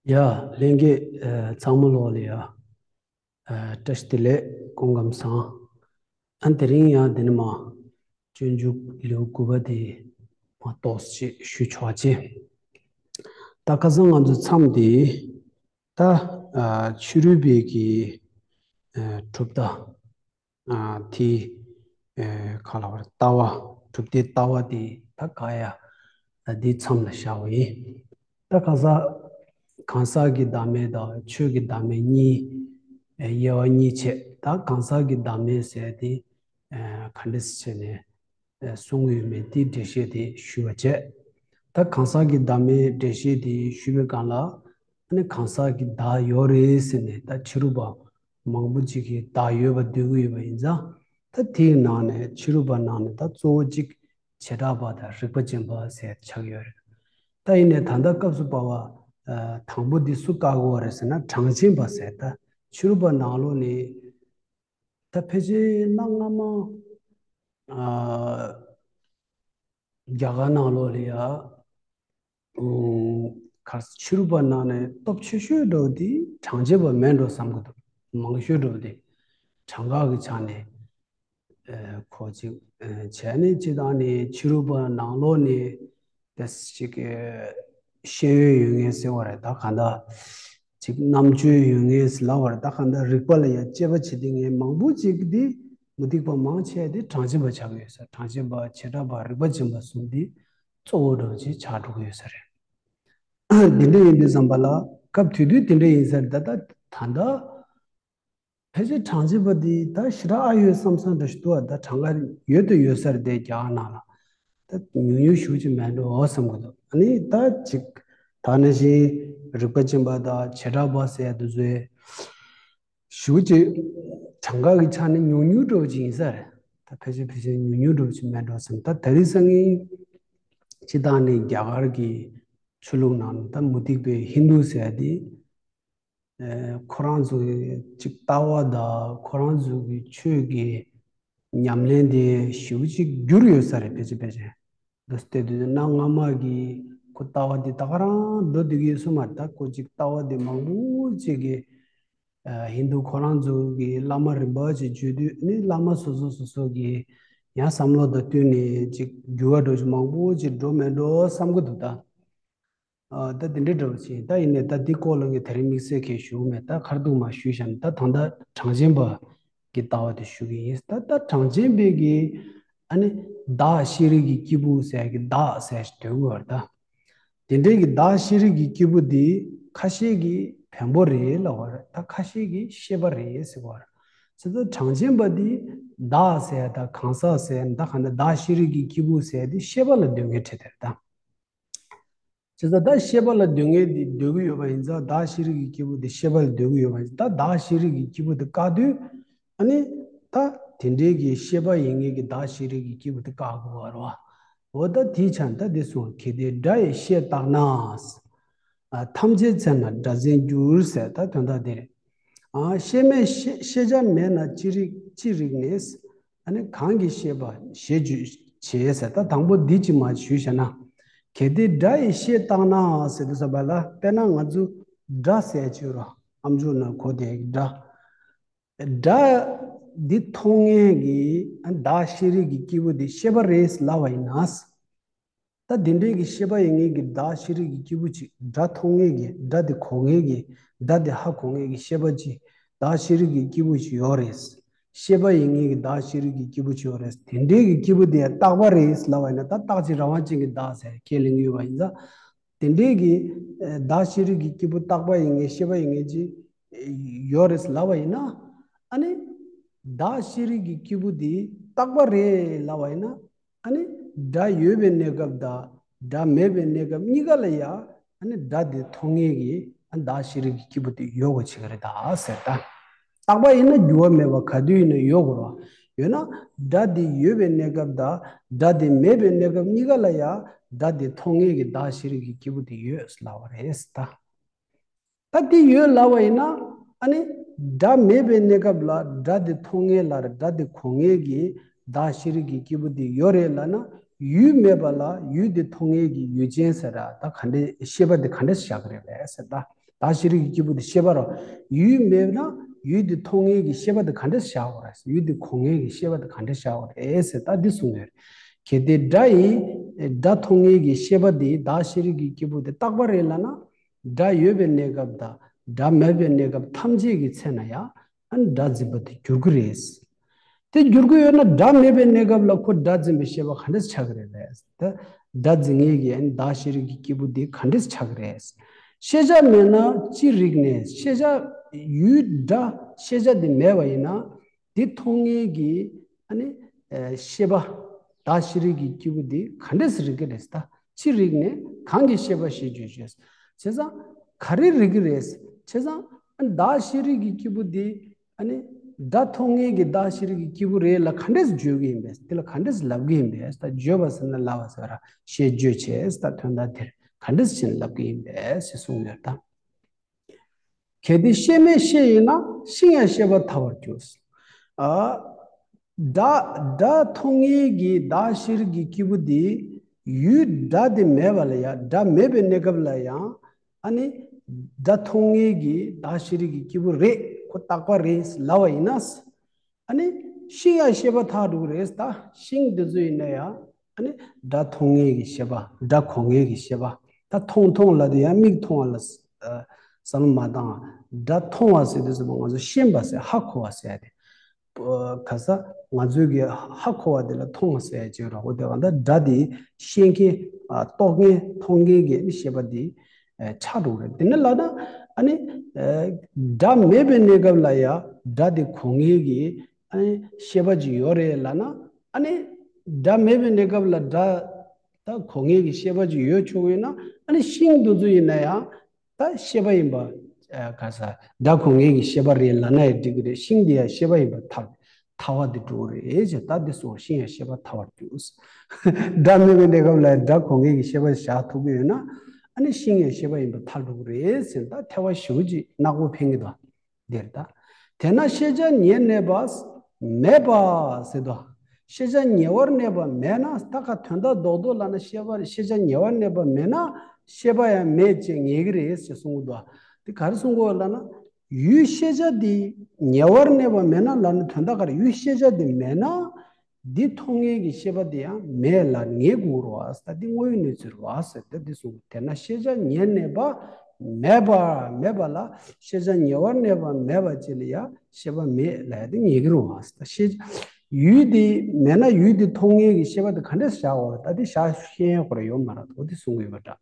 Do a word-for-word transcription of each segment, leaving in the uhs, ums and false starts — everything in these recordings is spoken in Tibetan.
ཡ། ལྷན་རྒྱས་ཚང་མ་ལོག་ལ་ཡ། བཀྲ་ཤིས་བདེ་ལེགས། སྐུ་ཁམས་བཟང་། ཨ་དེ་རིང་ཡང་འདི་ནས་མ་སྤྱོད་འཇུག་ལེའུ་དགུ་པ་དེ་མ་ཏོག་ཙམ་ཞུ་ཆོག་ཅེས། ད་ཁ་སང་ང་ཚོ་མཚམས་དེ་ད་ཕྱི་རོལ་པའི་གི་གྲུབ་མཐའ། དེ་ག་ལ་བར་ལྟ་བ། གྲུབ་མཐའི་ལྟ་བ་དེ་ད་ག་ཡ་འདིའི་མཚམས་ལ་བཞག་པ་ཡིན། ད་གང་ཟག་གང་ཟག་གི་བདག་མེད་དང་ཆོས་ཀྱི་བདག་མེད་གཉིས་དབྱེ་བ་གཉིས་ཕྱེ། ད་གང་ཟག་གི་བདག་མེད་ཟེར་དེ་ག་འདྲ་ཞིག་བྱས་ནས་གསུང་གི་ཡོད་མེད་དེ་འགྲེལ་བཤད་དེ་ཞུ་བ་བྱས། ད་གང་ཟག་གི་བདག་མེད་འགྲེལ་བཤད་དེ་ཞུ་བའི་སྒང་ལ། ཨ་ནི་གང་ཟག་གི་བདག་ཡོད་རེད་ཟེར་ནས་ད་ཕྱི་རོལ་པ་མང་པོ་ཅིག་གིས་བདག་ཡོད་པ་འདོད་ཀྱི་ཡོད་པ་ཡིན་ཙང་། ད་དེའི་ནང་ནས་ཕྱི་རོལ་པ་ནང་ནས་ད་གཙོ་བོ་གཅིག་བྱེ་བྲག་པ་དང་རིགས་པ་ཅན་པ་ཟེར་ཆགས་ཡོད་རེད། ད་ཡིན་ནའི་ད་ལྟ་སྐབས་སུ་བབ་པ་དང་པོ་འདི་སུ་བཀག་དགོས་པ་རེད་ཟེར་ན། གྲངས་ཅན་པ་ཟེར། ད་ཕྱི་རོལ་པ་ནང་ལོགས་ནས་ད་ཕལ་ཆེར་གནའ་སྔ་མ་རྒྱ་གར་ནང་ལོགས་ལ་ཡ། ཁར་ཕྱི་རོལ་པ་ནང་ནས་སྟོབས་ཆེ་ཤོས་འདྲ་བོ་དེ་གྲངས་ཅན་པ་མེད་འགྲོ་བསམ་གྱི་འདུག་མང་ཤོས་འདྲ་བོ་དེ་གྲངས་ཀ་གི་ཆ་ནས་ཁོ་ཅིག་བྱས་ནས། སྤྱིར་བཏང་ནས་ཕྱི་རོལ་པ་ནང་ལོགས་ནས་དེ་ཅིག་ཤེས་ཡོན་ཡོད་མཁན་ཟེར་བ་རེད། ད་གང་ལྟར་ཅིག་རྣམ་དཔྱོད་ཡོད་མཁན་ཟེར་ལབ་པ་རེད། ད་གང་ལྟར་རིག་པ་ལ་ཡ་དཔྱད་པ་བྱེད་མཁན་མང་པོ་ཅིག་དེ་མུ་སྟེགས་པ་མང་ཆེ་དེ་གྲངས་ཅན་པ་ཆགས་ཡོད་ས། གྲངས་ཅན་པ། བྱེ་བྲག་པ། རིགས་པ་ཅན་པ་གསུམ་དེ་གཙོ་བོ་འདྲ་བོ་ཅིག་ཆགས་འགྲོ་གི་ཡོད་ས་རེད། འདི་འདྲ་ཡིན་དུས་ཙམ་པ་ལ་སྐབས་དེ་དུས་དེ་འདྲ་ཡིན་ས་རེད། ད་ད་ད་ལྟ་ཕལ་ཆེར་གྲངས་ཅན་པ་འདི་ད་ཞེ་དྲག་ཨ་ཡོད་བསམ་བསམ་འདྲ་ཞིག་འདུག་པ། ད་གྲངས་ཀ་ཡོད་དུ་ཡོད་ས་རེད་དེ། རྒྱ་གར་ནང་ལ་ད་ཉུང་ཉུང་ཞེ་པོ་ཅིག་མེད་འགྲོ་བསམ་གྱི་འདུག་ཨ་ནི་ད་ཅིག་ད་ནང་བཞིན་རིགས་པ་ཅན་པ་དང་བྱེ་བྲག་པ་ཟེར་ཡ་དེ་ཚོའི་ཞེ་པོ་ཅིག་གྲངས་ཀ་གི་ཆ་ནས་ཉུང་ཉུང་འདྲ་བོ་ཅིག་ཡིན་ས་རེད། ད་ཕལ་ཆེར་ཕལ་ཆེར་ཉུང་ཉུང་འདྲ་བོ་ཅིག་མེད་འགྲོ་བསམ། ད་དེ་རིང་སང་ཉིན་སྤྱིར་བཏང་ནས་རྒྱ་གར་གྱི་ཆོས་ལུགས་ནང་ད་མུ་སྟེགས་པའི་ཧིན་རྡུ་ཟེར་ཡ་དེ། ཨ། ཁོ་རང་ཚོའི་ཅིག་ལྟ་བ་དང་ཁོ་རང་ཚོའི་གི་ཆོས་ཀྱི་ཉམས་ལེན་དེ་ཞེ་པོ་ཅིག་འགྱུར་ཡོད་ས་རེད། ཕལ་ཆེར་ཕལ་ཆེར་འདུག་སྟེ། དུས་གནའ་སྔ་མ་གི་ཁོ་ལྟ་བ་དེ་ད་ག་རང་འགྲོ་བསྡད་ཀྱི་ཡོད་ས་མ་རེད། ད་ཁོ་ཅིག་ལྟ་བ་དེ་མང་པོ་ཅིག་གི། ཨ། ཧིན་རྡུ་ཁོ་རང་ཚོ་གི་བླ་མ་རིམ་པ་ཅིག་བརྒྱུད་དུས་ནི། བླ་མ་སོ་སོ་སོ་སོ་གི་ཡང་བསམ་བློ་དང་བསྟུན་ནས་ཅིག་འགྱུར་བ་འགྲོ་ཞིག་མང་པོ་ཅིག་འགྲོ་མེད་འགྲོ་བསམ་གྱི་འདུག་ད། ཨ། ད་དེ་འདྲའི་འདྲ་བོ་ཅིག་ད་ཡིན་ནའི་ད་འདི་སྐོར་ལ་ངས་དེ་རིང་དམིགས་བསལ་གྱིས་ཞུ་གི་མེད། ད་ཁ་ཐུག་མ་ཞུས་བཞག་ན། ད་ད་ལྟ་གྲངས་ཅན་པ་གི་ལྟ་བ་དེ་ཞུ་གི་ཡིན། ད་ད་གྲངས་ཅན་པའི་གི་ཨ་ནི་བདག་ཤེས་རིག་གི་སྐྱེས་བུ་ཟེར་གི་བདག་ཟེར་ཞིག་འདོད་གི་ཡོད་རེད་ད། དེ་འདྲའི་གི་བདག་ཤེས་རིག་གི་སྐྱེས་བུ་འདི་ཁ་ཤས་ཀྱིས་བེམ་པོ་རེད་ལབ་པ་རེད། ད་ཁ་ཤས་ཀྱིས་ཤེས་པ་རེད་ཟེར་བ་རེད། བྱས་ཙང་གྲངས་ཅན་པ་འདི་བདག་ཟེར་ཡ་དང་གང་ཟག་ཟེར་ཡ། ད་གང་ལྟར་བདག་ཤེས་རིག་གི་སྐྱེས་བུ་ཟེར་ཡ་འདི་ཤེས་པ་ལ་འདོད་མཁན་ཁྲིད་དེ་རེད་ད། བྱས་ཙང་ད་ཤེས་པ་ལ་འདོད་མཁན་འདི་འདོད་ཀྱི་ཡོད་པ་ཡིན་ཙང་། བདག་ཤེས་རིག་གི་སྐྱེས་བུ་འདི་ཤེས་པ་ལ་འདོད་ཀྱི་ཡོད་པ་ཡིན་ཙང་། ད་བདག་ཤེས་རིག་གི་སྐྱེས་བུ་འདི་བཀག་དུས། ཨ་ནི་ད་དེ་འདྲའི་གི་ཤེས་པ་ཡིན་མཁན་གྱི་བདག་ཤེས་རིག་གི་སྐྱེས་བུ་དེ་བཀག་དགོས་པ་རེད་བ། འོ་ད་དེའི་ཆ་ནས་ད་འདི་གསུངས། གལ་ཏེ་སྒྲ་ཡི་ཤེས་བརྟགས་ན། ཨ། ཐམས་ཅད་ཚེ་ན་སྒྲ་འཛིན་འགྱུར་ཟེར། ད་དོན་དག་འདི་རེད། ཨ། ཤེས་མེད་ཤེས་ཤེས་བྱ་མེད་ན་ཅི་རིག་ཅི་རིག་ནས། ཨ་ནི་གང་གིས་ཤེས་པ་ཞེས་བརྗོད་བྱེད་ཟེར། ད་དང་པོ་འདི་གཅིག་མ་ཞུས་བཞག་ན། གལ་ཏེ་སྒྲ་ཡི་ཤེས་བརྟགས་ན་ཟེར་དུས་ཙམ་པ་ལ། དཔེར་ན་ང་ཚོ་སྒྲ་ཟེར་ཅིག་ཡོད་རེད། ཨམ་ཅོག་ནང་གོ་བསྡད་ཀྱི་སྒྲ། སྒྲ་འདི་མཐོང་མཁན་གྱི་བདག་ཤེས་རིག་གི་སྐྱེས་བུ་འདི་ཤེས་པ་རེད་ལབ་པ་ཡིན་ན། ད་དེ་འདྲའི་གི་ཤེས་པ་ཡིན་མཁན་གྱི་བདག་ཤེས་རིག་གི་སྐྱེས་བུ་ཅིག་སྒྲ་མཐོང་མཁན་གྱི། སྒྲ་དེ་གོ་མཁན་གྱི། སྒྲ་དེ་ཧ་གོ་མཁན་གྱི་ཤེས་པ་ཅིག་བདག་ཤེས་རིག་གི་སྐྱེས་བུ་ཅིག་ཡོད་རེད། ཤེས་པ་ཡིན་མཁན་གྱི་བདག་ཤེས་རིག་གི་སྐྱེས་བུ་ཅིག་ཡོད་རེད། དེ་འདྲའི་གི་སྐྱེས་བུ་དེ་རྟག་པ་རེད་ལབ་པ་ཡིན་ན། ད་རྟག་གཅིག་རང་དབང་ཅན་གྱི་བདག་ཟེར་ཁས་ལེན་གྱི་ཡོད་པ་ཡིན་ཙང་། དེ་འདྲའི་གི་ཨ་བདག་ཤེས་རིག་གི་སྐྱེས་བུ་རྟག་པ་ཡིན་མཁན། ཤེས་པ་ཡིན་མཁན་ཅིག་ཡོད་རེད་ལབ་པ་ཡིན་ན། ཨ་ནི་བདག་ཤེས་རིག་གི་སྐྱེས་བུ་དེ་རྟག་པ་རེད་ལབ་པ་ཡིན་ན། ཨ་ནི་སྒྲ་ཡོད་པའི་གནས་སྐབས་དང་སྒྲ་མེད་པའི་གནས་སྐབས་གཉིས་ཀ་ལ་ཡ། ཨ་ནི་སྒྲ་དེ་མཐོང་མཁན་གྱི་ཨ་བདག་ཤེས་རིག་གི་སྐྱེས་བུ་དེ་ཡོད་དགོས་བྱེད་ཀྱི་རེད་ད་ཟེར་ད། རྟག་པ་ཡིན་ན་འགྱུར་བ་མེད་པ་ག་དུས་ཡིན་ན་ཡོད་དགོས་རེད་བ། ཡོད་ན་སྒྲ་དེ་ཡོད་པའི་གནས་སྐབས་དང་སྒྲ་དེ་མེད་པའི་གནས་སྐབས་གཉིས་ཀ་ལ་ཡ། སྒྲ་དེ་མཐོང་མཁན་གྱི་བདག་ཤེས་རིག་གི་སྐྱེས་བུ་དེ་ཡོད་ལབ་པ་རེད་ད། ད་དེ་ཡོད་ལབ་པ་ཡིན་ན། ཨ་ནི་སྒྲ་མེད་པའི་གནས་སྐབས་ལ་སྒྲ་དེ་མཐོང་མཁན་ལ་སྒྲ་དེ་གོ་མཁན་གྱི་བདག་ཤེས་རིག་གི་སྐྱེས་བུ་དེ་ཡོད་རེད་ལབ་ན། ཡུལ་མེད་པ་ལ་ཡུལ་དེ་མཐོང་མཁན་གྱི་ཡུལ་ཅན་ཟེར་ར། ད་ག་འདྲས་ཤེས་པ་དེ་ག་འདྲས་བཞག་གི་རེད་པས་ཟེར་ད། བདག་ཤེས་རིག་གི་སྐྱེས་བུ་དེ་ཤེས་པ་རེད། ཡུལ་མེད་ན་ཡུལ་དེ་མཐོང་མཁན་གྱི་ཤེས་པ་དེ་ག་འདྲས་བཞག་དགོས་རེད། ཡུལ་དེ་གོ་མཁན་གྱི་ཤེས་པ་དེ་ག་འདྲས་བཞག་དགོས་རེད་ཟེར། ད་འདི་གསུངས་ཡོད་རེད། གལ་ཏེ་སྒྲ་ཡིས་སྒྲ་མཐོང་མཁན་གྱི་ཤེས་པ་དེ་བདག་ཤེས་རིག་གི་སྐྱེས་བུ་དེ་རྟག་པ་རེད་ལབ་ན། སྒྲ་ཡོད་པའི་གནས་སྐབས་དང་སྒྲ་མེད་པའི་གནས་སྐབས་ཐམས་ཅད་ཀྱི་ཚེ་ན་ཡང་ཨ་ནི་སྒྲ་འཛིན་པ་དེ་འགྱུར་གྱི་རེད། དེ་འགྱུར་གྱི་ཡོད་ན་སྒྲ་མེད་པའི་གནས་སྐབས་ལ་ཁོ་སྒྲ་འཛིན་པའི་ཤེས་པ་ག་འདྲས་ཆགས་ཀྱི་རེད་ལས། ད་སྒྲ་འཛིན་མཁན་གྱི་ཨ་ནི་བདག་ཤེས་རིག་གི་སྐྱེས་བུ་དེ་ག་འདྲས་ཆགས་ཀྱི་རེད། ཤེས་བྱ་མེད་ན་ཅི་རིག་ནས། ཤེས་བྱ་ཡུལ་སྒྲ་ཤེས་བྱ་དེ་མེད་པ་ཡིན་ན། དེ་མཐོང་མཁན་གྱི་ཨ་ནི་ཨ་ཤེས་པ། བདག་ཤེས་རིག་གི་སྐྱེས་བུ་དེ་ག་འདྲས་སེ་རིག་གི་རེད་ད། ཅི་རིག་ནས་གང་གི་ཤེས་པ་ཞེས་བརྗོད་བྱས། བྱས་ཙང་ག་རེ་རིག་གི་རེད། བྱས་ཙང་ཨ་ནི་བདག་ཤེས་རིག་གི་སྐྱེས་བུ་དེ་ཨ་ནི་སྒྲ་མཐོང་མཁན་གྱི་བདག་ཤེས་རིག་གི་སྐྱེས་བུ་རེད་ལ་ག་འདྲས་སེ་བརྗོད་ཀྱི་ཡིན་པས། དེ་ལ་ག་འདྲས་སེ་ལབ་ཀྱི་ཡིན་པས། ད་བརྗོད་པ་ཟེར་ན་ལབ་པ་ཟེར་བ་ར། ཞེས་བརྗོད་བྱས། ད་དོན་དག་དེར་ག་འདྲས་སེ་ལབ་ཀྱི་ཡིན་པས་ཞེས་གསུངས་ཡོད་ད། གལ་ཏེ་ཤེས་མེད་ཤེས་ཡིན་ན། ཤིང་ཡང་ཤེས་པར་ཐལ་བར་འགྱུར། ཨ། སྒྲ་སྒྲ་མཐོང་མཁན་གྱི་བདག་ཤེས་རིག་གི་སྐྱེས་བུ་དེ་ཡུལ་སྒྲ་དེ་མེད་པ་ལ་ཡང་། སྒྲ་མེད་པའི་གནས་སྐབས་ལ་ཡང་ཨ་ནི་སྒྲ་མཐོང་མཁན་གྱི་བདག་ཤེས་རིག་གི་སྐྱེས་བུ་རེད། ཁོ་རྟག་པ་རེད་ལབ་པ་ཡིན་ན། ཨ་ནི་ཤིང་ཡང་ཤེས་པར་ཐལ་འགྲོ་གི་རེད། ད་ཤིང་དེ་ཚོ་ཡིན་ན་ཡང་ཨ་ནི་སྒྲ་མཐོང་མཁན་གྱི་ཤེས་པ། སྒྲ་གོ་མཁན་གྱི་ཤེས་པ། ད་མཐོང་མཐོང་ལབ་དུས་ཡང་མིག་མཐོང་བ་ལ་ཨ་བསམ་བློ་མ་བཏང་། སྒྲ་མཐོང་བ་ཟེར་དུས་ཙམ་པ་ང་ཚོ་ཤེས་པ་ཟེར། ཧ་གོ་བ་ཟེར་ཡ་དེ། ཨ་ག་ས་ང་ཚོའི་གི་ཧ་གོ་བ་དེ་ལ་མཐོང་བ་ཟེར་ཡ་ཅིག་རེད། འོ་དེ་གང་ལྟར་སྒྲ་དེ་ཤེས་མཁན། ཨ་རྟོགས་མཁན། མཐོང་མཁན་གྱི་ཤེས་པ་དེ་ཨ་ཆགས་འགྲོ་གི་རེད། དེ་ནས་ལབ་ན་ཨ་ནི་ཨ་སྒྲ་མེད་པའི་གནས་སྐབས་ལ་ཡང་སྒྲ་དེ་གོ་མཁན་གྱི་ཨ་ནི་ཤེས་པ་ཅིག་ཡོད་རེད་ལབ་ན། ཨ་ནི་སྒྲ་མེད་པའི་གནས་སྐབས་ལ་སྒྲ་ད་གོ་མཁན་གྱི་ཤེས་པ་ཅིག་ཡོད་ཆོག་གི་ཡོད་ན། ཨ་ནི་ཤིང་དེ་ཚོ་ཡིན་ན་ཡང་ད་ཤེས་པ་ཡིན་པ། ཨ་ག་ས་སྒྲ་གོ་མཁན་གྱི་ཤེས་པ་རེད་ལབ་ན་ཡང་འགྲིག་གི་རེད། ཤིང་དེ་ཡང་ཤེས་པ་ཡིན་པ་ཐལ། ཐལ་བ་དེ་འགྲོ་གི་རེད་ཅེས། ད་འདི་སོགས་ཤིང་ཡང་ཤེས་པར་ཐལ་བར་འགྱུར། སྒྲ་མེད་པའི་གནས་སྐབས་ལ་སྒྲ་གོ་མཁན་གྱི་ཤེས་པ་བཞག་ཐུབ་ཀྱི་ཡོད་ན། ཨ་ནི་ཤིང་ཡང་ཤེས་པ་ཡིན་པར་ཐལ་འགྲོ་གི་རེད་ཟེར། ད་ཐལ་བ་ཞེ་པོ་ཅིག་ནག་པོ་འཕེན་གྱི་འདུག་འདིར་ད། དེས་ན་ཤེས་བྱ་ཉེར་གནས་པ་མེད་པ་ཟེར་དོ། ཤེས་བྱ་ཉེ་བར་གནས་པ་མེད་ན། ད་ག་དོན་དག་རྡོག་རྡོག་ལབ་ན་ཤེས་པ། ཤེས་བྱ་ཉེ་བར་གནས་པ་མེད་ན་ཤེས་པ་ཡང་མེད་ཅེས་ངེས་ཀྱི་རེད་ཅེས་གསུངས་འདུག་དེ་ག་རེ་གསུང་གི་ཡོད་ལབ་ན། ཡུལ་ཤེས་བྱ་དེ་ཉེ་བར་གནས་པ་མེད་ན་ལབ་ན་དོན་དག་ག་རེ། ཡུལ་ཤེས་བྱ་དེ་མེད་ན། འདི་མཐོང་མཁན་གྱི་ཤེས་པ་དེ་ཡང་མེད་ལ་ངེས་དགོས་རེད་བ། ད་འདི་དངོས་ཡོད་གནས་ཚུལ་རེད་བ་ཟེར་ཏེ་འདི་གསུངས། དེས་ན་ཤེས་བྱ་ཉེར་གནས་པ་མེད་པ། མེད་པ་ལ་ཤེས་བྱ་ཉེ་བར་གནས་པ་མེད་པ་ཅིག་ལ་ཡང་ཤེས་པ་མེད་ལབ་ཡ་དེ་ངེས་ཀྱི་རེད་བ་ཟེར། ད་ཤེས་ཡུལ་དེ་མེད་ན་ཡུལ་དེ་མཐོང་མཁན་གྱི་ཤེས་པ་དེ་ག་འདྲས་བཞག་དགོས་རེད། ད་དེ་བཞག་ཤེས་ཡོན་ཁོ་ར་ཡོད་མ་རེད་དོ། དེ་གསུང་གི་ཡོད་པ་འདྲ།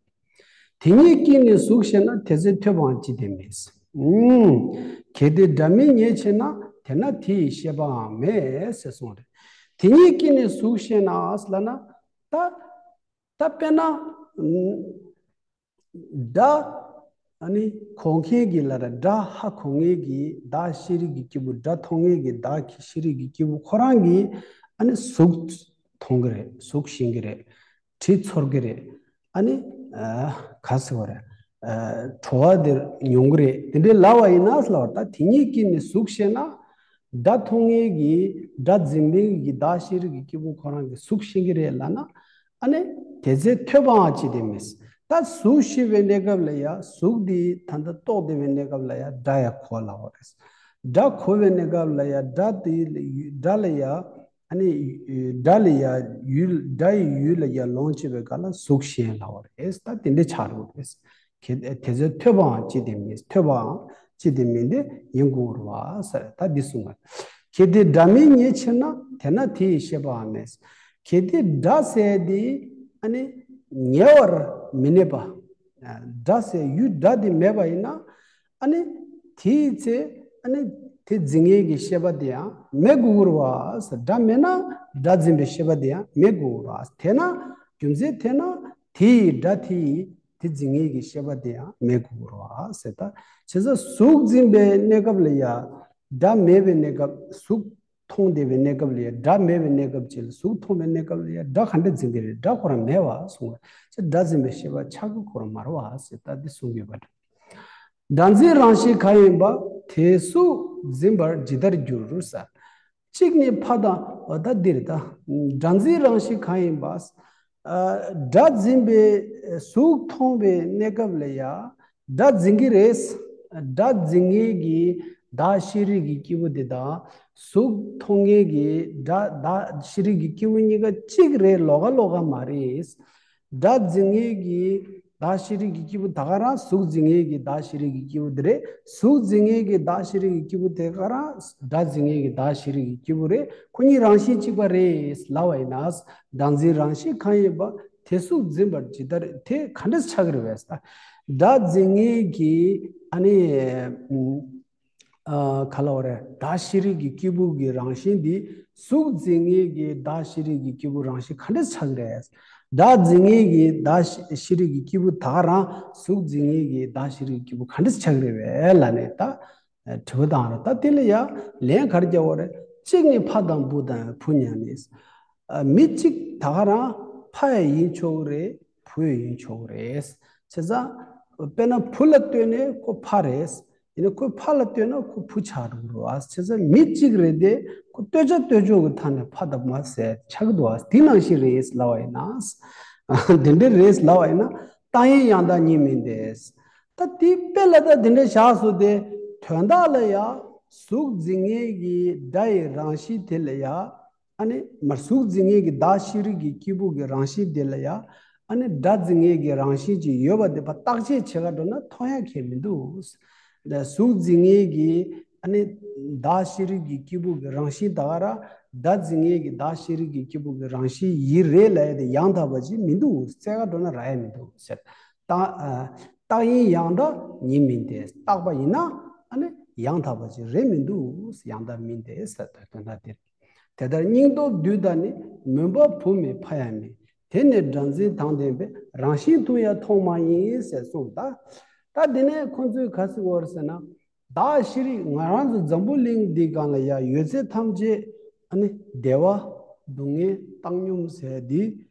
དེ་ཉིད་ཀྱིས་ནི་གཟུགས་ཤེས་ན། དེ་ཚེ་ཐོས་པའང་ཅི་སྟེ་མེད། ཨུམ། གལ་ཏེ་སྒྲ་མི་རྙེད་ཕྱིར་ན། དེས་ན་དེ་ཡི་ཤེས་པའང་མེད་ཟེར་གསུངས་རེད། དེ་ཉིད་ཀྱིས་ནི་གཟུགས་ཤེས་ན་ལབ་ན། ད་ད་དཔེར་ན་ཨུམ། སྒྲ་ཨ་ནི་གོ་མཁན་གྱི་ལ་ར། སྒྲ་ཧ་གོ་མཁན་གྱི་བདག་ཤེས་རིག་གི་སྐྱེས་བུ། སྒྲ་མཐོང་མཁན་གྱི་བདག་ཤེས་རིག་གི་སྐྱེས་བུ་ཁོ་རང་གིས་ཨ་ནི་གཟུགས་མཐོང་གི་རེད། གཟུགས་ཤེས་ཀྱི་རེད། དྲི་ཚོར་གྱི་རེད། ཨ་ནི་ཨ་ག་ཟེར་བ་རེད། ཨ་བྲོ་བ་དེ་མྱོང་གི་རེད། དེ་འདྲའི་ལབ་པ་ཡིན་ན་ལབ་པ། ད་དེ་ཉིད་ཀྱིས་ནི་གཟུགས་ཤེས་ན། སྒྲ་མཐོང་མཁན་གྱི་སྒྲ་འཛིན་མཁན་གྱི་བདག་ཤེས་རིག་གི་སྐྱེས་བུ་ཁོ་རང་གིས་གཟུགས་ཤེས་ཀྱི་རེད་ལབ་ན། ཨ་ནི་དེ་ཚེ་ཐོས་པའང་ཅི་སྟེ་མེད། ད་གཟུགས་ཤེས་པའི་གནས་སྐབས་ལ་ཡང་། གཟུགས་འདི་ད་ལྟ་རྟོགས་བསྡད་པའི་གནས་སྐབས་ལ་ཡང་སྒྲ་ཡང་གོ་ལབ་པ་རེད། སྒྲ་གོ་བའི་གནས་སྐབས་ལ་ཡང་སྒྲ་དེ་ལ་ཡུལ། སྒྲ་ལ་ཡང་ཨ་ནི་སྒྲ་ལ་ཡང་ཡུལ། སྒྲ་ཡི་ཡུལ་ལ་ཡང་ལོངས་སྤྱོད་པའི་སྐབས་ལ་གཟུགས་ཤེས་ལབ་པ་རེད། ད་དེ་འདྲ་ཆགས་འགྲོ་གི་རེད། གལ་དེ་ཚེ་ཐོས་པའང་ཅི་སྟེ་མེད། ཐོས་པའང་ཅི་སྟེ་མེད་དེ་ཡིན་དགོས་རེད་བ་ཟེར། ད་འདི་གསུངས་པ། གལ་ཏེ་སྒྲ་མི་རྙེད་ཕྱིར་ན། དེས་ན་དེ་ཡི་ཤེས་པའང་མེད། གལ་ཏེ་སྒྲ་ཟེར་དེ་ཨ་ནི་ཉེ་བར་མི་གནས་པ། སྒྲ་ཟེར་ཡུལ་སྒྲ་དེ་མེད་པ་ཡིན་ན། ཨ་ནི་དེའི་ཚེ་ཨ་ནི་དེ་འཛིན་མཁན་གྱི་ཤེས་པ་དེ་ཡང་མེད་དགོས་རེད་བ་ཟེར། སྒྲ་མེད་ན་སྒྲ་འཛིན་པའི་ཤེས་པ་དེ་ཡང་མེད་དགོས་རེད་བ། དེས་ན་རྒྱུ་མཚན་དེས་ན་དེ་ཡི་སྒྲ་དེ་ཡི་དེ་འཛིན་མཁན་གྱི་ཤེས་པ་དེ་ཡང་མེད་དགོས་རེད་བ་ཟེར། ད་བྱས་ཙང་གཟུགས་འཛིན་པའི་གནས་སྐབས་ལ་ཡང་སྒྲ་མེད་པའི་གནས་སྐབས། གཟུགས་མཐོང་བསྡད་པའི་གནས་སྐབས་ལ་ཡང་། སྒྲ་མེད་པའི་གནས་སྐབས་ཅིག་ལ། གཟུགས་མཐོང་བའི་གནས་སྐབས་ལ་ཡང་སྒྲ་ག་འདྲ་འཛིན་གྱི་རེད། སྒྲ་ཁོ་རང་མེད་པ་གསུངས་པ། སྒྲ་འཛིན་པའི་ཤེས་པ་ཆགས་ཀྱི་ཁོ་རང་མ་རེད་བ་ཟེར། ད་འདི་གསུང་གི་ཡོད་པ་འདྲ། སྒྲ་འཛིན་རང་བཞིན་གང་ཡིན་པ། དེ་གཟུགས་འཛིན་པར་ཇི་ལྟར་འགྱུར་ཟེར། གཅིག་ནི་ཕ་དང་། འོ་ད་འདིར་ད་སྒྲ་འཛིན་རང་བཞིན་གང་ཡིན་པ། ཨ་སྒྲ་འཛིན་པའི་གཟུགས་མཐོང་བའི་གནས་སྐབས་ལ་ཡང་ སྒྲ་འཛིན་གྱི་རེད། སྒྲ་འཛིན་མཁན་གྱི་བདག་ཤེས་རིག་གི་སྐྱེས་བུ་དེ་དང་། གཟུགས་མཐོང་མཁན་གྱི་སྒྲ་བདག་ཤེས་རིག་གི་སྐྱེས་བུ་གཉིས་ཀ་གཅིག་རེད། ལོགས་ཀ་ལོགས་ཀ་མ་རེད། སྒྲ་འཛིན་མཁན་གྱི་བདག་ཤེས་རིག་གི་སྐྱེས་བུ་ད་ག་རང་གཟུགས་འཛིན་མཁན་གྱི་བདག་ཤེས་རིག་གི་སྐྱེས་བུ་དེ་རེད། གཟུགས་འཛིན་མཁན་གྱི་བདག་ཤེས་རིག་གི་སྐྱེས་བུ་དེ་ག་རང་སྒྲ་འཛིན་མཁན་གྱི་བདག་ཤེས་རིག་གི་སྐྱེས་བུ་རེད། ཁོ་གཉིས་རང་བཞིན་གཅིག་པ་རེད་ལབ་པ་ཡིན་ན། སྒྲ་འཛིན་རང་བཞིན་གང་ཡིན་པ། དེ་གཟུགས་འཛིན་པར་ཇི་ལྟར། དེ་ག་འདྲ་ཆགས་ཀྱི་རེད་པས། སྒྲ་འཛིན་མཁན་གྱི་ཨ་ནི་ཨ་ག་ལབ་དགོས་རེད། བདག་ཤེས་རིག་གི་སྐྱེས་བུ་གི་རང་བཞིན་འདི་གཟུགས་འཛིན་མཁན་གྱི་བདག་ཤེས་རིག་གི་སྐྱེས་བུ་རང་བཞིན་ག་འདྲ་ཆགས་ཀྱི་རེད། སྒྲ་འཛིན་མཁན་གྱི་བདག་ཤེས་རིག་གི་སྐྱེས་བུ་ད་ག་རང་གཟུགས་འཛིན་མཁན་གྱི་བདག་ཤེས་རིག་གི་སྐྱེས་བུ་ག་འདྲ་ཆགས་ཀྱི་རེད་པས་ལབ་ནས་ད། དྲི་བ་བཏང་རེད། ད་དེ་ལ་ཡ་ལན་ག་རེ་རྒྱག་དགོས་རེད། གཅིག་ནི་ཕ་དང་བུ་དང་བུ་ཉིད་ནི། མི་གཅིག་ད་ག་རང་ཕ་ཡང་ཡིན་ཆོག་གི་རེད། བུ་ཡང་ཡིན་ཆོག་གི་རེད། བྱས་ཙང་དཔེར་ན་བུ་ལ་ལྟོས་ནས་ཁོ་ཕ་རེད། ཡིན་ན་ཁོས་ཕ་ལ་ལྟོས་ན་ཁོ་བུ་ཆགས་འགྲོ་གི་རེད་པ། བྱས་ཙང་མི་གཅིག་རེད་དེ་ཁོ་ལྟོས་བྱ་ལྟོས་ཕྱོགས་ཀྱི་ཐད་ནས་ཕ་དང་མ་ཟེར་ཆགས་ཀྱི་འདུག་པ། དེ་ནང་བཞིན་རེད་ལབ་པ་ཡིན་ན། འདི་འདྲ་རེད་ལབ་པ་ཡིན་ན། རྟག་གཡེང་ཡང་དག་ཉིད་མིན་ཏེ། ད་དེ་དཔེ་ལ་ད་དེ་འདྲ་བཞག་སོང་སྟེ། དོན་དག་ལ་ཡ་གཟུགས་འཛིན་མཁན་གྱི་སྒྲ་ཡི་རང་བཞིན་དེ་ལ་ཡ། ཨ་ནི་མར་གཟུགས་འཛིན་མཁན་གྱི་བདག་ཤེས་རིག་གི་སྐྱེས་བུ་གི་རང་བཞིན་དེ་ལ་ཡ། ཨ་ནི་སྒྲ་འཛིན་མཁན་གྱི་རང་བཞིན་ཅིག་ཡོད་པ་དེ་ཕར་བརྟག་དཔྱད་བྱེད་ག་འགྲོ་ན་མཐོང་ཡ་གང་ཡང་མི་འདུག། ད་གཟུགས་འཛིན་མཁན་གྱི་ཨ་ནི་བདག་ཤེས་རིག་གི་སྐྱེས་བུ་གི་རང་བཞིན་ད་ག་རང་སྒྲ་འཛིན་མཁན་གྱི་བདག་ཤེས་རིག་གི་སྐྱེས་བུ་གི་རང་བཞིན་ཡིན་རེད་ལབ་ཡ་དེ་ཡང་དག་པ་ཅིག་མི་འདུག། བཙལ་ག་འགྲོ་ན་རག་ཡ་མི་འདུག་ཟེར། རྟག་ཨ་རྟག་གཡེང་ཡང་དག་ཉིད་མིན་ཏེ། རྟག་པ་ཡིན་ན་ཨ་ནི་ཡང་དག་པ་ཅིག་རེད་མི་འདུག། ཡང་དག་མིན་ཏེ་ཟེར་དོན་དག་དེ་རེད། དེ་ལྟར་སྙིང་སྟོབས་བསྡུས་དང་ནི། མུན་པ་བུ་མེད་ཕ་ཡང་མེད། དེ་ནི་སྒྲ་འཛིན་དང་ལྡན་པས། རང་བཞིན་དུ་ཡང་མཐོང་མ་ཡིན་ཟེར་གསུངས། ད་ད་དེ་ནས་ཁོང་ཚོས་ག་ཟེར་བ་རེད་ཟེར་ན། བདག་ཤེས་རིག་ང་རང་ཚོ་འཛམ་བུ་གླིང་འདིའི་སྒང་ལ་ཡ་ཡོད་ཚད་ཐམས་ཅད་ཨ་ནི་བདེ་བ་སྡུག་བསྔལ་བཏང་སྙོམས་ཟེར་འདི་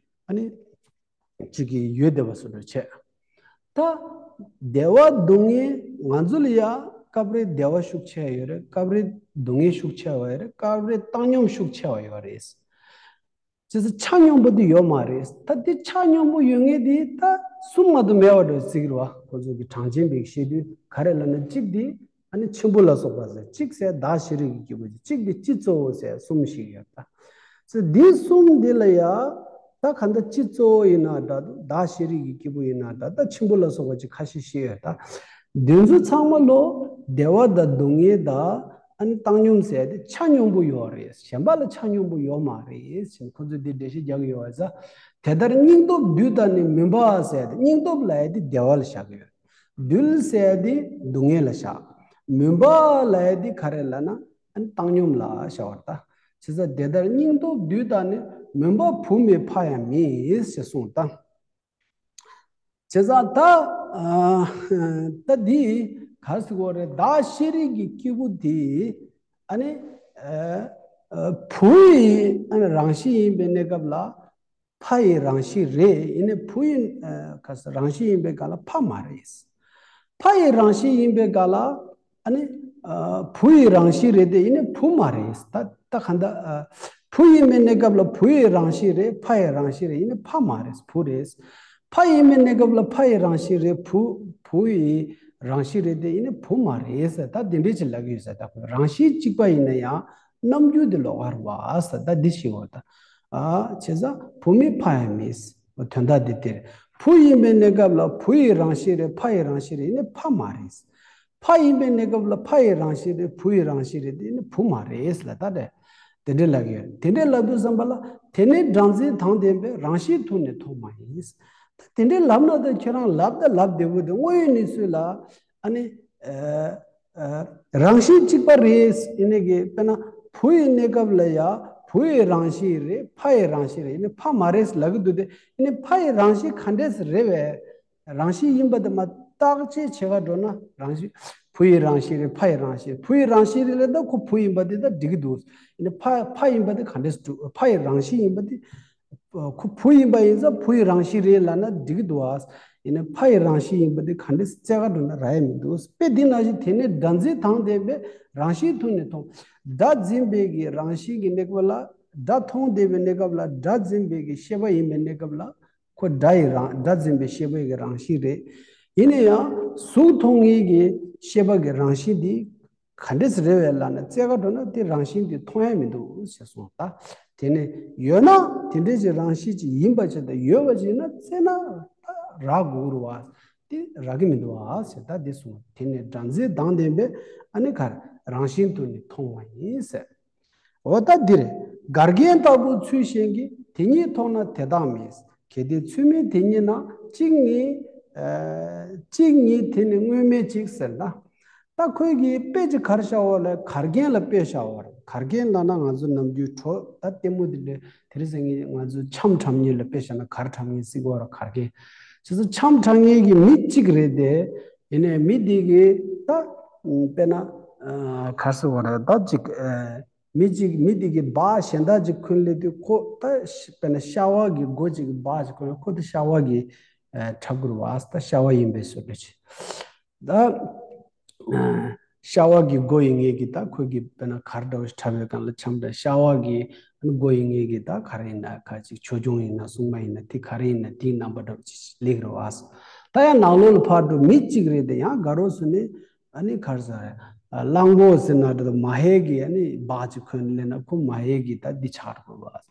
ཨ་ནི་གཅིག་གིས་ཡོད་བསྡད་པ་བཟོ་འདྲ་བྱས། ད་བདེ་བ་སྡུག་བསྔལ་ང་ཚོ་ལ་ཡ་སྐབས་རེ་བདེ་བ་ཤུགས་ཆེ་ཡོད་རེད། སྐབས་རེ་སྡུག་བསྔལ་ཤུགས་ཆེ་བ་ཡོད་རེད། སྐབས་རེ་བཏང་སྙོམས་ཤུགས་ཆེ་བ་ཡོད་རེད། ཅེས་ཆ་སྙོམས་པོ་དེ་ཡོད་མ་རེད། ད་དེ་ཆ་སྙོམས་པོ་ཡོད་མཁན་དེ་ད་གསུམ་མ་གཏོགས་མེད་པ་འདྲ་ཟེར་གྱི་རེད་པ། ཁོ་ཚོ་གི་གྲངས་ཅན་པའི་བཤད་དུས་ག་རེ་ལབ་ན། གཅིག་དེ་ཨ་ནི་འཆི་འཕོ་ལ་སོགས་པ་ཟེར། གཅིག་ཟེར་བདག་ཤེས་རིག་གི་སྐྱེས་བུ་ཅིག། གཅིག་དེ་སྤྱི་གཙོ་བོ་ཟེར་གསུམ་ཞིག་ཡོད་ད། ཟེར་འདི་གསུམ་འདི་ལ་ཡ། ད་ག་འདྲ་སྤྱི་གཙོ་བོ་ཡིན་ན་འདྲ་འདུག། བདག་ཤེས་རིག་གི་སྐྱེས་བུ་ཡིན་ན་འདྲ། ད་འཆི་འཕོ་ལ་སོགས་པ་ཅིག་ཁ་ཤས་ཤིག་ཡོད་ད། འདི་ཚོ་ཚང་མ་ལོ་བདེ་བ་དང་སྡུག་བསྔལ་དང་ཨ་ནི་བཏང་སྙོམས་ཟེར་དེ་ཆ་སྙོམས་པོ་ཡོད་རེད། གཞན་པ་ལ་ཆ་སྙོམས་པོ་ཡོད་མ་རེད་ཟེར་ཁོ་ཚོས་འདི་འགྲེལ་བཤད་རྒྱག་གི་ཡོད་པ་ཟེར། དེ་ལྟར་སྙིང་སྟོབས་བསྡུས་དང་ནི། མུན་པ་ཟེར་དེ་སྙིང་སྟོབས་ལབ་ཡ་དེ་བདེ་བ་ལ་བཞག་གི་ཡོད། བསྡུས་ཟེར་ཡ་དེ་སྡུག་བསྔལ་ལ་བཞག། མུན་པ་ལབ་ཡ་དེ་ག་རེ་ལབ་ན་ཨ་ནི་བཏང་སྙོམས་ལ་བཞག་པ་རེད་ད། བྱས་ཙང་དེ་ལྟར་སྙིང་སྟོབས་བསྡུས་དང་ནི། མུན་པ་བུ་མེད་ཕ་ཡང་མེད་ཞེས་གསུངས་ད། བྱས་ཙང་ད་ཨ་ད་འདི་ག་རེ་ཟེར་དགོས་རེད། བདག་ཤེས་རིག་གི་སྐྱེས་བུ་དེ་ཨ་ནི་ཨ་ཨ་བུ་ཡི་ཨ་ནི་རང་བཞིན་ཡིན་པའི་གནས་སྐབས་ལ། ཕ་ཡི་རང་བཞིན་རེད། ཡིན་ནའི་བུ་ཡི་ཨ་ག་ས་རང་བཞིན་ཡིན་པའི་སྐབས་ལ་ཕ་མ་རེད། ཕ་ཡི་རང་བཞིན་ཡིན་པའི་སྐབས་ལ་ཨ་ནི་ཨ་བུ་ཡི་རང་བཞིན་རེད་དེ། ཡིན་ནའི་བུ་མ་རེད། ད་ད་ག་འདྲ་ཨ་བུ་ཡིན་པའི་གནས་སྐབས་ལ་བུ་ཡི་རང་བཞིན་རེད། ཕ་ཡི་རང་བཞིན་རེད། ཡིན་ནའི་ཕ་མ་རེད། བུ་རེད། ཕ་ཡིན་པའི་གནས་སྐབས་ལ་ཕ་ཡི་རང་བཞིན་རེད། བུ་བུ་ཡི་རང་བཞིན་རེད་དེ། ཡིན་ནའི་བུ་མ་རེད་ཟེར། ད་དེ་འདྲས་ཅིག་ལབ་ཀྱི་ཡོད་ཟེར། ད་ཁོ་རང་བཞིན་གཅིག་པ་ཡིན་ན་ཡང་རྣམ་འགྱུར་དེ་ལོགས་ཀ་རེད་པ་ཟེར། ད་འདི་ཤེས་དགོས་ད། ཨ་བྱས་ཙང་བུ་མེད་ཕ་ཡང་མེད། དོན་དག་འདི་དེ་རེད། བུ་ཡིན་པའི་གནས་སྐབས་ལ་བུ་ཡི་རང་བཞིན་རེད། ཕ་ཡི་རང་བཞིན་རེད། ཡིན་ནའི་ཕ་མ་རེད། ཕ་ཡིན་པའི་གནས་སྐབས་ལ་ཕ་ཡི་རང་བཞིན་རེད། བུ་ཡི་རང་བཞིན་རེད། ཡིན་ནའི་བུ་མ་རེད་ལབ་ད་དེ། དེ་འདྲས་ལབ་ཀྱི་ཡོད། དེ་འདྲས་ལབ་དུས་ཙམ་པ་ལ། དེ་ནི་སྒྲ་འཛིན་དང་ལྡན་པས། རང་བཞིན་དུ་ནི་མཐོང་མ་ཡིན། ད་དེ་འདྲས་ལབ་ན་ད་ཁྱེད་རང་ལབ་ད་ལབ་བདེ་པོ་དེ། དངོས་ཡོད་གནས་ཚུལ་ལ་ཨ་ནི་ཨ་ཨ་རང་བཞིན་གཅིག་པ་རེད། ཡིན་ནའི་གི་དཔེར་ན་བུ་ཡི་གནས་སྐབས་ལ་ཡ་བུ་ཡི་རང་བཞིན་རེད། ཕ་ཡི་རང་བཞིན་རེད། ཡིན་ནའི་ཕ་མ་རེད་ལབ་ཀྱི་འདུག་སྟེ། ཡིན་ནའི་ཕ་ཡི་རང་བཞིན་ག་འདྲས་རེད་པས། རང་བཞིན་ཡིན་པ་དེ་མར་བརྟག་དཔྱད་བྱེད་ག་འགྲོ་ན། རང་བཞིན་བུ་ཡི་རང་བཞིན་རེད། ཕ་ཡི་རང་བཞིན། བུ་ཡི་རང་བཞིན་རེད་ལབ་ད་ཁོ་བུ་ཡིན་པ་དེ་ད་འགྲིག་གི་འདུག། ཡིན་ནའི་ཕ་ཕ་ཡིན་པ་དེ་ག་འདྲས་འགྲིག། ཕ་ཡི་རང་བཞིན་ཡིན་པ་དེ། ཁོ་བུ་ཡིན་པ་ཡིན་ཙང་བུ་ཡི་རང་བཞིན་རེད་ལབ་ན་འགྲིག་གི་འདུག་ཨ། ཡིན་ནའི་ཕ་ཡི་རང་བཞིན་ཡིན་པ་དེ་ག་འདྲས་བཙལ་ག་འགྲོ་ན་རག་ཡ་མི་འདུག། དཔེ་འདི་ནང་བཞིན་དེ་ནི་སྒྲ་འཛིན་དང་ལྡན་པས་རང་བཞིན་དུ་ནི་མཐོང་། སྒྲ་འཛིན་པའི་གི་རང་བཞིན་གྱི་གནས་སྐབས་ལ། སྒྲ་མཐོང་བསྡད་པའི་གནས་སྐབས་ལ། སྒྲ་འཛིན་པའི་གི་ཤེས་པ་ཡིན་པའི་གནས་སྐབས་ལ། ཁོ་སྒྲ་ཡི་རང་སྒྲ་འཛིན་པའི་ཤེས་པའི་གི་རང་བཞིན་རེད། ཡིན་ན་ཡང་གཟུགས་མཐོང་མཁན་གྱི་ཤེས་པ་གི་རང་བཞིན་འདི་ག་འདྲས་རེད་བས་ལབ་ན། རྩེ་ག་འགྲོ་ན་དེ་རང་བཞིན་དེ་མཐོང་ཡ་མི་འདུག་ཟེར་སོང་ད། དེ་ནས་ཡོད་ན་དེ་འདྲས་ཀྱི་རང་བཞིན་ཅིག་ཡིན་པ་ཅིག་དང་ཡོད་པ་ཅིག་ཡིན་ན་རྩེ་ན་ད་རག་དགོས་རེད་བ། དེ་རག་གི་མི་འདུག་བ་ཟེར་ད་དེ་གསུངས། དེ་ནས་སྒྲ་འཛིན་དང་ལྡན་པས་ཨ་ནི་ག་རེ་རང་བཞིན་དུ་ནི་མཐོང་བ་ཡིན་ཟེར། འོ་ད་འདིར་འགལ་རྐྱེན་ལྟ་བུ་ཚུལ་གཞན་གྱིས། དེ་ཉིད་མཐོང་ན་དེ་དག་མེད། གལ་ཏེ་ཚུལ་མིན་དེ་ཉིད་ན། གཅིག་ཉིད་ཨ་གཅིག་ཉིད་དེ་ནི་དངོས་མེད་ཅིག་ཟེར་ན། ད་ཁོས་ཀྱིས་དཔེ་ཅིག་ག་རེ་བཞག་པ་ལ། འགལ་རྐྱེན་ལ་དཔེ་བཞག་པ་རེད། འགལ་རྐྱེན་ལབ་ན་ང་ཚོ་ནམ་རྒྱུན་གྲོ་ད་ལྟད་མོ་འདི་འདྲ་དེ་རིང་སང་ཉིན་ང་ཚོ་འཆམ་འཁྲབ་མཁན་ལ་དཔེ་བཞག་ན་ག་རེ་འཁྲབ་མཁན་ཟེར་གྱི་ཡོད་རེད། འགལ་རྐྱེན་བྱས་ཙང་འཆམ་འཁྲབ་མཁན་གྱི་མི་གཅིག་རེད་དེ། ཡིན་ནའི་མི་འདི་གིས་ད་དཔེར་ན་ཨ་ག་རེ་ཟེར་དགོས་རེད། ད་ཅིག་ཨ་མི་གཅིག་མི་དེ་གིས་སྦག་གཞན་དག་ཅིག་གོན་སླེབས་དུས། ཁོ་ད་ཤ་དཔེར་ན་ཤ་བ་གི་སྒོ་ཅིག་གིས་སྦག་ཅིག་གོན་ན་ཁོ་ད་ཤ་བ་གི་ཨ་འཁྲབ་དགོས་རེད་བ། ད་ཤ་བ་ཡིན་པའི་བཟོ་འདྲ་ཅིག་ད་ཨ་ཤ་བ་གི་སྒོ་ཡིན་མཁན་གྱིས་ད་ཁོ་གིས་དཔེར་ན་ག་རེ་འདྲ་བོ་ཞིག་འཁྲབ་ཡོད་གང་ལ་འཆམ་འདྲ། ཤ་བ་གི་སྒོ་ཡིན་མཁན་གྱིས་ད་ག་རེ་ཡིན་ན་ག་ཅིག་ཆོས་སྐྱོང་ཡིན་ན་སྲུང་མ་ཡིན་ན་དེ་ག་རེ་ཡིན་ན་དེའི་རྣམ་པ་འདྲ་བོ་ཅིག་སླེབས་རེད་བ། ད་ཡང་ནང་ལོགས་ལ་ཕར་འགྲོ་མི་གཅིག་རེད་དེ། ཡང་དགའ་རོགས་སུ་ནི་ཨ་ནི་ག་རེ་ཟེར། གླང་མགོ་ཟེར་ན་འདྲ་དང་མ་ཧེ་གི་ཨ་ནི་སྦག་ཅིག་གོན་སླེབས་ན་ཁོ་མ་ཧེ་གི་ད་འདི་ཆགས་འགྲོ་བ། བྱས་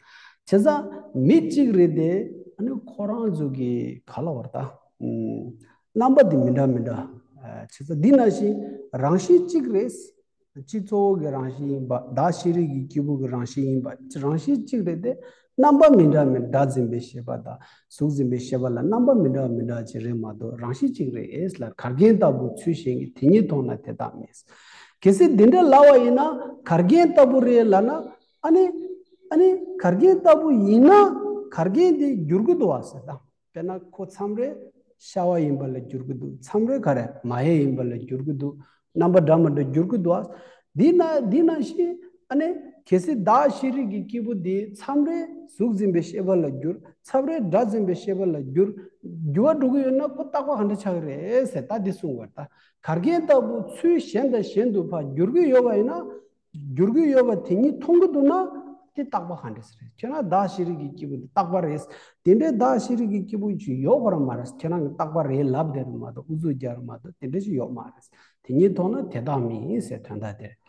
ཙང་མི་གཅིག་རེད་དེ། ཨ་ནི་ཁོ་རང་ཚོ་གི་ག་ལབ་དགོས་རེད་ད། ཨུམ། རྣམ་པ་འདི་མི་འདྲ་མི་འདྲ། ཨ་བྱས་ཙང་འདི་ནང་བཞིན་རང་བཞིན་གཅིག་རེད། སྤྱི་གཙོ་བོ་གི་རང་བཞིན་ཡིན་པ། བདག་ཤེས་རིག་གི་སྐྱེས་བུ་གི་རང་བཞིན་ཡིན་པ། རང་བཞིན་གཅིག་རེད་དེ། རྣམ་པ་མི་འདྲ་མི་འདྲ། སྒྲ་འཛིན་པའི་ཤེས་པ་དང་གཟུགས་འཛིན་པའི་ཤེས་པ་ལ་རྣམ་པ་མི་འདྲ་མི་འདྲ་ཅིག་རེད་མ་གཏོགས་རང་བཞིན་གཅིག་རེད་ལ། འགལ་རྐྱེན་ལྟ་བུ་ཚུལ་གཞན་གྱིས། དེ་ཉིད་མཐོང་ན་དེ་དག་མེད། གལ་སྲིད་འདི་འདྲ་ལབ་པ་ཡིན་ན། འགལ་རྐྱེན་ལྟ་བུ་རེད་ལབ་ན། ཨ་ནི་ཨ་ནི་འགལ་རྐྱེན་ལྟ་བུ་ཡིན་ན་འགལ་རྐྱེན་དེ་འགྱུར་གྱི་འདུག་བ་ཟེར་ད། དཔེར་ན་ཁོ་མཚམས་རེ་ཤ་བ་ཡིན་པ་ལ་འགྱུར་གྱི་འདུག་མཚམས་རེ་ག་རེ་མ་ཧེ་ཡིན་པ་ལ་འགྱུར་གྱི་འདུག་རྣམ་པ་འདྲ་མི་འདྲ་འགྱུར་གྱི་འདུག་འདི་ན་འདི་ནང་བཞིན་ཨ་ནི་གལ་སྲིད་བདག་ཤེས་རིག་གི་སྐྱེས་བུ་འདི་མཚམས་རེ་གཟུགས་འཛིན་པའི་ཤེས་པ་ལ་འགྱུར། མཚམས་རེ་སྒྲ་འཛིན་པའི་ཤེས་པ་ལ་འགྱུར། འགྱུར་བ་འགྲོ་གི་ཡོད་ན་ཁོ་རྟག་པ་ག་འདྲ་ཆགས་ཀྱི་རེད་ཟེར་ད་འདི་གསུངས་པ་རེད་ད། འགལ་རྐྱེན་ལྟ་བུ་ཚུལ་གཞན་དང་གཞན་དུ་ཕར་འགྱུར་གྱི་ཡོད་པ་ཡིན་ན། འགྱུར་གྱི་ཡོད་པ་དེ་ཉིད་མཐོང་གི་འདུག་ན་དེ་རྟག་པ་ག་འདྲས་རེད། ཁྱེད་རང་བདག་ཤེས་རིག་གི་སྐྱེས་བུ་འདི་རྟག་པ་རེད། དེ་འདྲའི་བདག་ཤེས་རིག་གི་སྐྱེས་བུ་ཅིག་ཡོད་དགོས་ར་མ་རེད། ཁྱེད་རང་གིས་རྟག་པ་རེད་ལབ་བསྡད་ར་མ་གཏོགས། ཨུ་ཚུགས་རྒྱག་ར་མ་གཏོགས་དེ་འདྲ་ཅིག་ཡོད་མ་རེད། དེ་ཉིད་མཐོང་ན་དེ་དག་མིན་ཟེར་དོན་དག་དེ་རེད།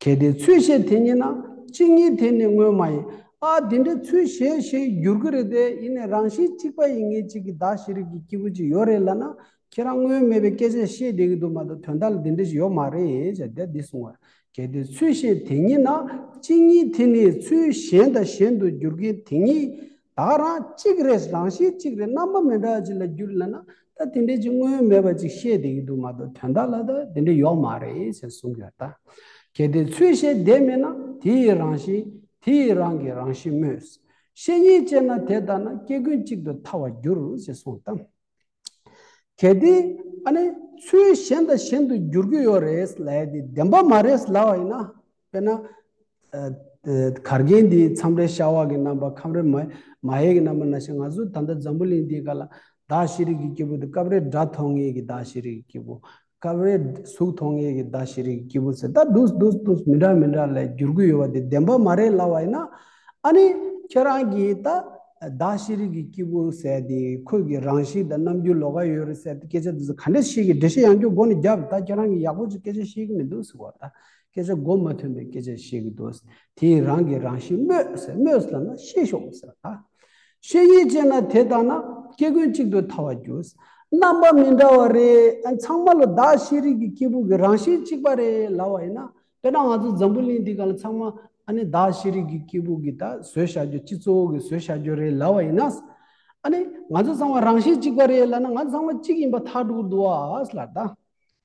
གལ་ཏེ་ཚུལ་གཞན་དེ་ཉིད་ན། གཅིག་ཉིད་དེ་ནི་དངོས་མ་ཡིན། ཨ་དེ་འདྲའི་ཚུལ་གཞན་ཞིག་འགྱུར་གྱི་རེད་དེ། ཡིན་ནའི་རང་བཞིན་གཅིག་པ་ཡིན་མཁན་གཅིག་གི་བདག་ཤེས་རིག་གི་སྐྱེས་བུ་ཅིག་ཡོད་རེད་ལབ་ན། ཁྱེད་རང་དངོས་མེད་པའི་སྐད་ཆ་བཤད་བསྡད་ཀྱི་འདུག་མ་གཏོགས་དོན་དག་ལ་དེ་འདྲ་ཞིག་ཡོད་མ་རེད་ཟེར་དེ་འདི་གསུང་བ། གལ་ཏེ་ཚུལ་གཞན་དེ་ཉིད་ན། གཅིག་ཉིད་དེ་ནི་ཚུལ་གཞན་དང་གཞན་དུ་འགྱུར་མཁན་དེ་ཉིད་ད་རང་གཅིག་རེད། རང་བཞིན་གཅིག་རེད། རྣམ་པ་མི་འདྲ་བ་ཅིག་ལ་འགྱུར་ལབ་ན། ད་དེ་འདྲ་ཅིག་དངོས་མེད་པ་ཅིག་བཤད་བསྡད་ཀྱི་འདུག་མ་གཏོགས་དོན་དག་ལ་ད་དེ་འདྲ་ཡོད་མ་རེད་ཟེར་གསུང་གི་ཡོད་ད། གལ་ཏེ་ཚུལ་གཞན་དེ་མེད་ན། དེ་ཡི་རང་བཞིན་དེ་ཡི་རང་གི་རང་བཞིན་སྨོས། བཤེས་གཉེན་བཅས་ན་དེ་ལྟ་ན། སྐྱེ་ཀུན་གཅིག་ཏུ་ཐལ་བར་འགྱུར་ཞེས་གསུངས་ཏམ། གལ་ཏེ་ཨ་ནི་ཚུལ་གཞན་དང་གཞན་དུ་འགྱུར་གྱི་ཡོད་རེད་ལབ་ཡ་དེ་བདེན་པ་མ་རེད་ལབ་པ་ཡིན་ན། དཔེར་ན་ཨ་ཨ་གར་མཁན་དེ་མཚམས་རེ་ཤ་བ་གི་རྣམ་པ། མཚམས་རེ་མ་མ་ཧེ་གི་རྣམ་པ་ནང་བཞིན། ང་ཚོ་ད་ལྟ་འཛམ་བུ་གླིང་འདིའི་སྒང་ལ་བདག་ཤེས་རིག་གི་སྐྱེས་བུ་དེ་སྐབས་རེ་སྒྲ་མཐོང་མཁན་གྱི་བདག་ཤེས་རིག་གི་སྐྱེས་བུ། སྐབས་རེ་གཟུགས་མཐོང་མཁན་གྱི་བདག་ཤེས་རིག་གི་སྐྱེས་བུ་ཟེར་ད་འདུག་འདུག་འདུག་མི་འདྲ་མི་འདྲ་ལ་འགྱུར་གྱི་ཡོད་པ་དེ་བདེན་པ་མ་རེད་ལབ་པ་ཡིན་ན། ཨ་ནི་ཁྱེད་རང་གིས་ད་བདག་ཤེས་རིག་གི་སྐྱེས་བུ་ཟེར་དེ་ཁོས་ཀྱི་རང་བཞིན་དང་རྣམ་འགྱུར་ལོགས་ཀ་ཡོད་རེད་ཟེར་དེ་སྐད་ཆ་དེ་ཚོ་ག་འདྲ་ཞིག་གི་འགྲེལ་བཤད་ཡང་བསྐྱར་མགོ་ནས་བརྒྱབ། ད་ཁྱེད་རང་གིས་ཡག་པོ་ཅིག་སྐད་ཆ་བཤད་ཀྱི་མི་འདུག་ཟེར་བ། ད་སྐད་ཆ་མགོ་མ་ཐོན་པའི་སྐད་ཆ་བཤད་ཀྱི་འདུག་དེ་ཡི་རང་གི་རང་བཞིན་སྨོས་ཟེར། སྨོས་ལབ་ན་ཤེས་ཤོག་ཟེར་བ། ད་བཤེས་གཉེན་བཅས་ན་དེ་ལྟ་ན། སྐྱེ་ཀུན་གཅིག་ཏུ་ཐལ་བར་འགྱུར། རྣམ་པ་མི་འདྲ་བ་རེད། ཨ་ཚང་མ་ལ་བདག་ཤེས་རིག་གི་སྐྱེས་བུ་གི་རང་བཞིན་གཅིག་པ་རེད་ལབ་པ་ཡིན་ན། དཔེར་ན་ང་ཚོ་འཛམ་བུ་གླིང་འདི་སྒང་ལ་ཚང་མ་ཨ་ནི་བདག་ཤེས་རིག་གི་སྐྱེས་བུ་གི་ད་བཟོས་བཞག་རྒྱུ། སྤྱི་གཙོ་བོ་གི་བཟོས་བཞག་རྒྱུ་རེད་ལབ་པ་ཡིན་ན། ཨ་ནི་ང་ཚོ་ཚང་མ་རང་བཞིན་གཅིག་པ་རེད་ལབ་ན། ང་ཚོ་ཚང་མ་གཅིག་ཡིན་པ་ཐག་འགྲོ་གི་འདུག་ཨ་ལ་ད།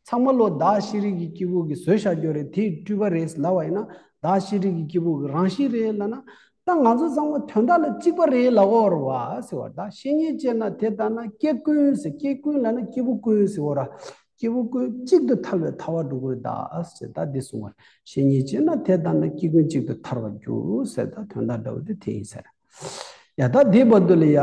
ཚང་མ་ལོ་བདག་ཤེས་རིག་གི་སྐྱེས་བུ་གི་བཟོས་བཞག་རྒྱུ་རེད། དེའི་སྤྲུལ་པ་རེད་ལབ་པ་ཡིན་ན། བདག་ཤེས་རིག་གི་སྐྱེས་བུ་གི་རང་བཞིན་རེད་ལབ་ན། ད་ང་ཚོ་ཚང་མ་དོན་དག་ལ་གཅིག་པ་རེད་ལབ་དགོས་རེད་བ་ཟེར་བ། ད་བཤེས་གཉེན་བཅས་ན་དེ་ལྟ་ན། སྐྱེ་ཀུན་ཟེར། སྐྱེ་ཀུན་ལབ་ན་སྐྱེས་བུ་ཀུན་ཟེར་བ་ར། སྐྱེས་བུ་ཀུན་གཅིག་ཏུ་ཐལ་བའི་ཐལ་བ་འགྲོ་གི་རེད་ད་ཟེར། ད་འདི་གསུང་བ། བཤེས་གཉེན་བཅས་ན་དེ་ལྟ་ན། སྐྱེ་ཀུན་གཅིག་ཏུ་ཐལ་བར་འགྱུར་ཟེར། ད་དོན་དག་འདྲ་བོ་དེ་དེ་ཡིན་ཟེར། ཡ་ད་དེའི་བར་དུ་ལ་ཡ་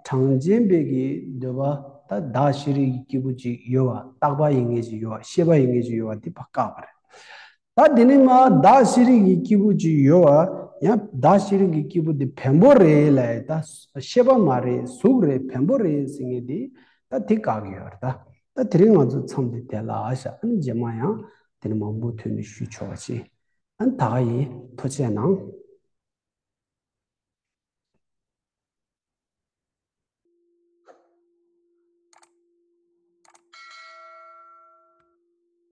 གྲངས་ཅན་པའི་གི་འདོད་པ། ད་བདག་ཤེས་རིག་གི་སྐྱེས་བུ་ཅིག་ཡོད་པ། རྟག་པ་ཡིན་མཁན་ཅིག་ཡོད་པ། ཤེས་པ་ཡིན་མཁན་ཅིག་ཡོད་པ་དེ་ཕར་བཀག་པ་རེད། ད་དེ་ནས་མར་བདག་ཤེས་རིག་གི་སྐྱེས་བུ་ཅིག་ཡོད་པ། ཡང་བདག་ཤེས་རིག་གི་སྐྱེས་བུ་དེ་བེམ་པོ་རེད་ལབ་ཡ། ད་ཤེས་པ་མ་རེད། གཟུགས་རེད། བེམ་པོ་རེད་ཟེར་མཁན་དེ་ད་དེ་བཀག་གི་ཡོད་རེད་ད། ད་དེ་རིང་ང་ཚོ་མཚམས་འདི་དེ་ལ་བཞག་ཨ་ནི་རྗེས་མ་ཡང་དེ་ནི་མང་པོ་ཐོན་ནས་ཞུ་ཆོག་པ་བྱེད། ཨ་ནི་ད་ག་ཡིན། ཐུགས་རྗེ་གནང་།